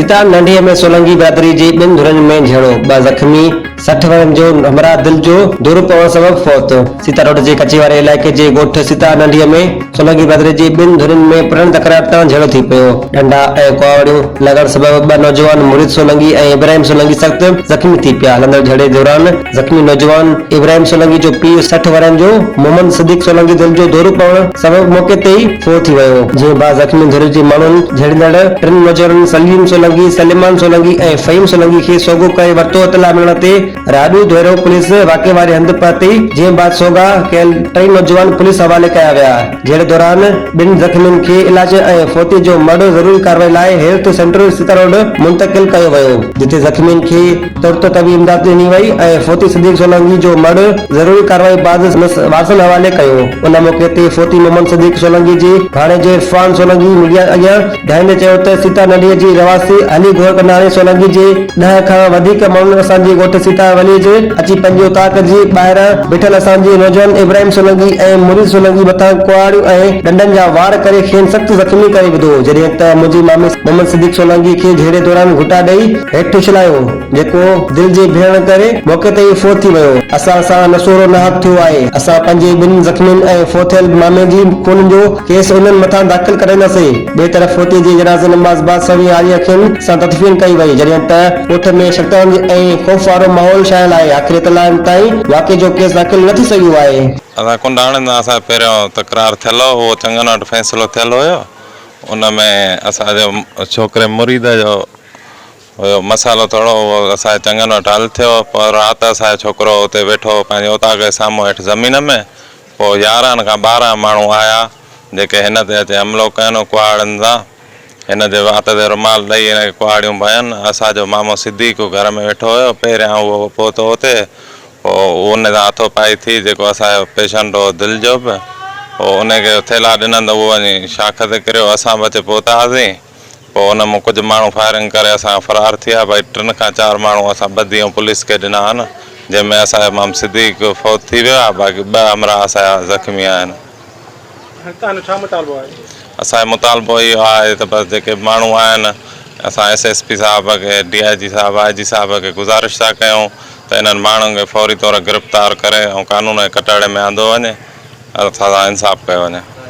سيتا ننڍي ۾ سولنگي برادري جي ٻن ڌرين ۾ جهيڙو، ٻه زخمي، 60 ورهين جو همراهه دل جو دورو پوڻ سبب فوت. سيتا روڊ جي ڪچي واري علائقي جي ڳوٺ سيتا ننڍي ۾ سولنگي برادري جي ٻن ڌرين ۾ پراڻي تڪرار تان جهيڙو ٿي پيو. ڏنڊا ۽ ڪهاڙيون لڳڻ سبب ٻه نوجوان مريد سولنگي ۽ ابراهيم سولنگي سخت زخمي ٿي پيا. هلندڙ جهيڙي دوران زخمي نوجوان ابراهيم سولنگي جو پيء 60 ورهين جو محمد صديق سولنگي دل جو دورو پوڻ سبب موقعي تي ئي فوت ٿي ويو، جنهن بعد زخمي ڌر جي ماڻهن جهيڙيندڙ ٽن نوجوانن سليم سولنگي، سليمان سولنگي ۽ فهيم سولنگي کي سوگهو ڪري ورتو. اطلاع ملڻ تي راڏو ڌوئرو پوليس واقعي واري هنڌ پهتي، جنهن بعد سوگها ڪيل ٽئي نوجوان پوليس حوالي ڪيا ويا. جهيڙي دوران ٻن زخمين کي علاج ۽ فوتي جو مڙهه ضروري ڪارروائي لاء هيلٿ سينٽر سيتاروڊ منتقل ڪيو ويو، جتي زخمين کي ترت طبي امداد ڏني وئي ۽ فوتي صديق سولنگي جو مڙهه ضروري ڪارروائي بعد سندس وارثن حوالي ڪيو. ان موقعي تي فوتي محمد صديق سولنگي جي ڀاڻيجي عرفان سولنگي ميڊيا اڳيان ڳالهائيندي چيو ته سيتا نڍيء جي رهواسي علي گوهر ڪنڊاڻي سولنگي جي ڏهه کان وڌيڪ ماڻهن اسان جي ڳوٺ سيتا وليج اچي پنهنجي اوطاق جي ٻاهران بيٺل اسان جي نوجوان ابراهيم سولنگي ۽ مريد سولنگي مٿان ڪهاڙيون ۽ ڏنڊن جا وار ڪري کين سخت زخمي ڪري وڌو جڏهن ته منهنجي مامي محمد صديق سولنگي کي جهيڙي دوران گهٽا ڏئي هيٺ اڇلايو، جيڪو دل جي بيهڻ ڪري موقعي تي ئي فوت ٿي ويو. اسان سان نسورو ناحق ٿيو آهي. اسان پنهنجي ٻن زخمين ۽ فوت ٿيل مامي جي خون جو ڪيس انهن مٿان داخل ڪرائينداسين. ٻئي طرف فوتي جي جنازي نماز بعد سوين آري اکين سان تدفين ڪئي وئي، جڏهن ته ڳوٺ ۾ شرطان ۽ خوف وارو ماحول ڇانيل آهي. آخري اطلاعن تائين واقعي جو ڪيس داخل نه ٿي سگهيو آهي. اسان ڪنڊاڻين تان اسان جو پهريون تڪرار ٿيل هو، اهو چڱن وٽ فيصلو ٿيل هيو، ان ۾ اسان جو ڇوڪري مريد جو هيو مسئلو ٿورو اهو اسان جي چڱن وٽ حل ٿيو پوء رات اسان جو ڇوڪرو اتي ويٺو هو پنهنجي اوطاق جي سامهون هيٺ زمين ۾ پوء يارهن کان ٻارهن ماڻهو آيا جيڪي هن تي اچي حملو ڪين ڪهاڙين سان هن جي وات تي رومال ڏئي هن کي ڪهاڙيون ڀنين اسان جو مامو صديق گهر ۾ ويٺو هيو پهريان اهو پهتو اتي پوء ان سان هٿو پائي ٿي جيڪو اسان جو پيشنٽ هو دل جو به پوء ان کي ٿيلها ڏنن ته اهو وڃي شاخ تي ڪريو اسان به اچي پهتاسين. پوء ان مان ڪجهه ماڻهو فائرنگ ڪري اسان کان فرار ٿي ويا، باقي ٽن کان چار ماڻهو اسان ٻڌي ۽ پوليس کي ڏنا آهن، جنهن ۾ اسان جو مام صديق فوت ٿي ويو آهي، باقي ٻه همراهه اسان جا زخمي آهن. هاڻي توهان جو ڇا مطالبو آهي؟ اسان جو مطالبو اهو آهي ته بس جيڪي به ماڻهو آهن اسان ايس ايس پي صاحب کي، ڊي I جي صاحب، آء جي صاحب کي گذارش ٿا ڪيون ته انهن ماڻهن کي فوري طور گرفتار ڪري ۽ قانون جي ڪٽهڙي ۾ آندو وڃي ۽ اسان سان انصاف ڪيو وڃي.